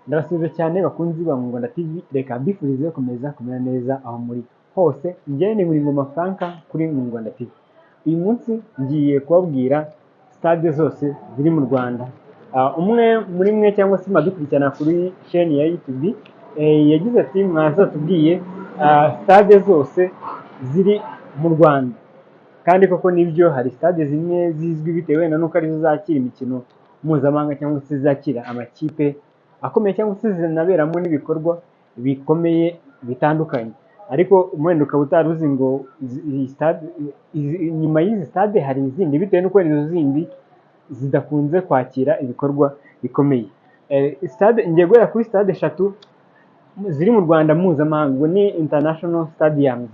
Ndabasuhuje cyane bakunzi ba Ngunda TV, reka mbifurize gukomeza kumera neza aho muri hose. Njyewe ni Nkuringoma Frank kuri Ngunda TV. Uyu munsi ngiye kubabwira stade zose ziri mu Rwanda. Umwe muri mwe cyangwa se mudukurikirana kuri chaîne ya YouTube yagize ati: "Mwazatubwiye stade zose ziri mu Rwanda." Kandi koko nibyo, hari stade zimwe zizwi bitewe wenda n'uko arizo zakira imikino mpuzamahanga cyangwa se zakira amakipe akomeye cyangwa se zinaberamo n'ibikorwa bikomeye bitandukanye, ariko wenda ukaba utari uzi ngo iyi stade, inyuma y'izi stade hari izindi, bitewe n'uko izo zindi zidakunze kwakira ibikorwa bikomeye. Stade ngiye guhera kuri stade eshatu ziri mu Rwanda mpuzamahanga, ubwo ni international stadiums,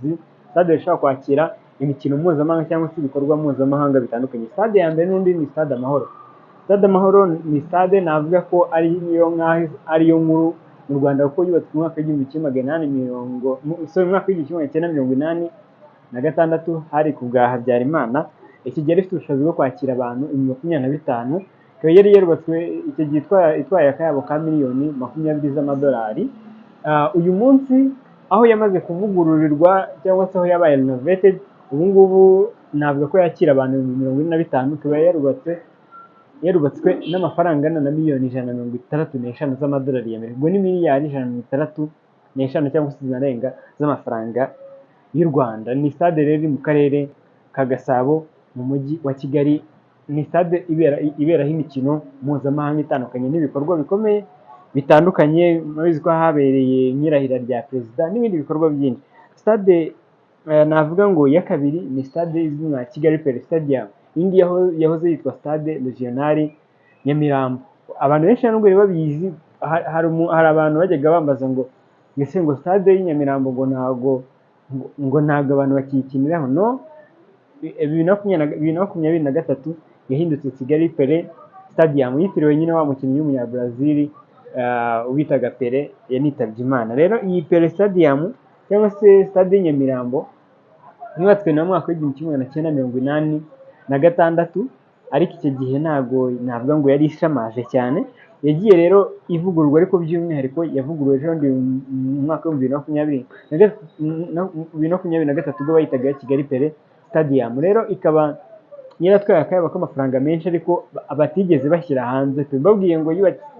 stade zishobora kwakira imikino mpuzamahanga cyangwa se ibikorwa mpuzamahanga bitandukanye. Stade ya mbere n'undi ni Stade Amahoro. Stade Amahoro ni stade navuga ko ariyo nkaho ariyo nkuru mu Rwanda, kuko yubatswe mu mwaka w'igihumbi kimwe magana inani mirongo, sorry, mu mwaka w'1986, hari ku bwa Habyarimana. Iki gihe yari ifite ubushobozi bwo kwakira abantu 25,000, ikaba yari yarubatswe icyo gihe itwaye akayabo ka miliyoni 20 z'amadolari. Uyu munsi aho yamaze kuvugururirwa cyangwa se aho yabaye renovated, ubu ngubu navuga ko yakira abantu 45,000, ikaba yarubatswe n'amafaranga angana na miliyoni 165 z'amadolari y'Amerika, ubwo ni miliyari 165 cyangwa se zinarenga z'amafaranga y'u Rwanda. Ni stade rero iri mu karere ka Gasabo mu mujyi wa Kigali. Ni stade iberaho imikino mpuzamahanga itandukanye n'ibikorwa bikomeye bitandukanye. Murabizi ko habereye nk'irahira rya perezida n'ibindi bikorwa byinshi. Stade navuga ngo ya kabiri ni stade izwi nka Kigali Pele Stadium. Iyi ngiyi yahoze yitwa Stade Regional Nyamirambo. Abantu benshi nubwo bari babizi, hari abantu bajyaga bambaza ngo ese ngo stade y'i Nyamirambo ngo ntabwo abantu bakiyikiniraho? No 2023 yahindutse Kigali Pele Stadium, yitiriwe nyine wa mukinnyi w'umunyabrazil witaga Pele yanitabye Imana. Rero iyi Pele Stadium cyangwa se stade y'i Nyamirambo yubatswe na mwaka w'1986, ariko icyo gihe ntabwo navuga ngo yari ishamaje cyane. Yagiye rero ivugururwa, ariko by'umwihariko yavuguruwe ejo bundi mu mwaka w'2023, ubwo bayitaga Kigali Pele Stadium. Rero ikaba yaratwaye akayabo k'amafaranga menshi, ariko batigeze bashyira hanze pe. Mbabwiye ngo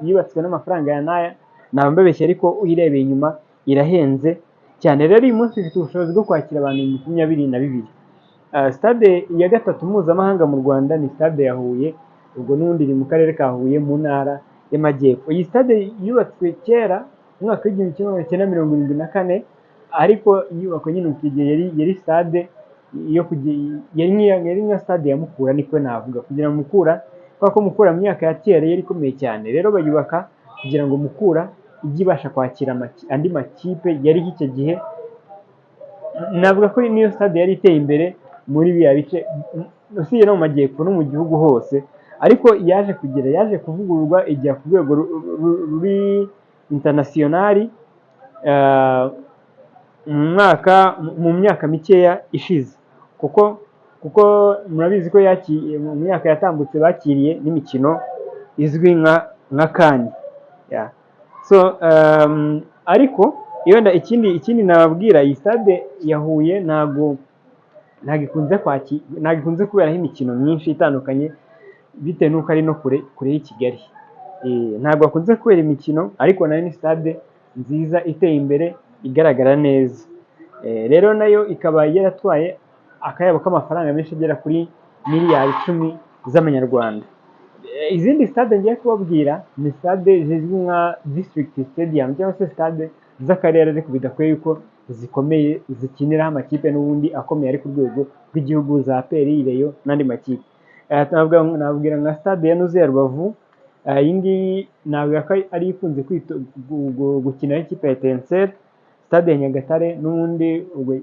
yubatswe n'amafaranga ya n'aya naba mbabeshye, ariko uyirebeye inyuma irahenze cyane. Rero uyu munsi ifite ubushobozi bwo kwakira abantu 22,000. Stade ya gatatu mpuzamahanga mu Rwanda ni stade ya Huye, ubwo n'ubundi iri mu karere ka Huye mu ntara y'Amajyepfo. Iyi stade yubatswe kera mu mwaka w'1974, ariko inyubako nyine icyo gihe yari stade yo yari nka stade ya Mukura, niko navuga, kugira ngo Mukura, kubera ko Mukura mu myaka ya kera yari ikomeye cyane. Rero bayubaka kugira ngo Mukura ijye ibasha kwakira andi makipe yariho icyo gihe. Navuga ko niyo stade yari iteye imbere muri biriya bice, usibye no mu majyepfo no mu gihugu hose. Ariko yaje kuvugururwa ijya ku rwego ruri international mu myaka mikeya ishize, kuko murabizi ko mu myaka yatambutse bakiriye n'imikino izwi nka CAN. Yeah. So ariko wenda ikindi nababwira, iyi stade ya Huye ntabwo ikunze kuberaho imikino myinshi itandukanye, bitewe n'uko ari no kure kure y'i Kigali. Ntabwo hakunze kubera imikino, ariko nayo ni stade nziza iteye imbere igaragara neza. Rero nayo ikaba yaratwaye akayabo k'amafaranga menshi agera kuri miliyari 10 z'amanyarwanda. Izindi stade ngiye kubabwira ni stade zizwi nka district stadium cyangwa se stade z'akarere, ariko bidakwiye yuko zikomeye zikiniraho amakipe n'ubundi akomeye ari ku rwego rw'igihugu, za APR, Rayon n'andi makipe. Nababwira nka stade ya Nuze ya Rubavu. Iyi ngiyi navuga ko ari ikunze gukiniraho ikipe ya Etincelles. Stade ya Nyagatare n'ubundi ubwo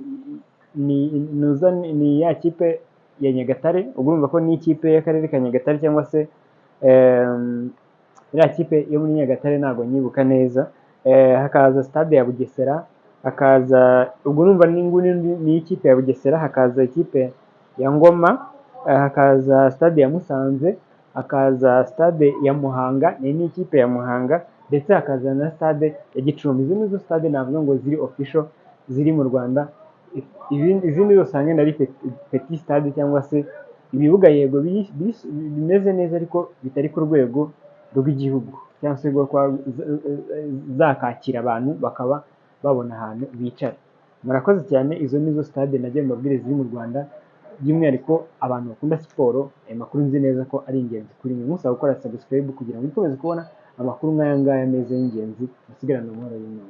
ni Nuza, ni ya kipe ya Nyagatare, ubwo urumva ko ni ikipe y'akarere ka Nyagatare cyangwa se iriya kipe yo muri Nyagatare ntabwo nyibuka neza. Hakaza stade ya Bugesera, hakaza ubwo urumva n'inguni ni ikipe ya Bugesera, hakaza ikipe ya Ngoma, hakaza stade ya Musanze, hakaza stade ya Muhanga, iyi ni ikipe ya Muhanga. ndetse hakaza na stade ya Gicumbi. Izi nizo stade navuga ngo ziri official ziri mu Rwanda. Izindi zose usanga ari petit stade cyangwa se ibibuga, yego, bimeze neza ariko bitari ku rwego rw'igihugu cyangwa se rwo kuba zakakira abantu bakaba babona ahantu bicara. Murakoze cyane. Izo nizo stade nagiye mbabwire ziri mu Rwanda. By'umwihariko abantu bakunda siporo, aya makuru nzi neza ko ari ingenzi kuri mwe. Musaba gukora subscribe kugira ngo mukomeze kubona amakuru nk'aya ngaya meza y'ingenzi. Musigarane amahoro y'Imana.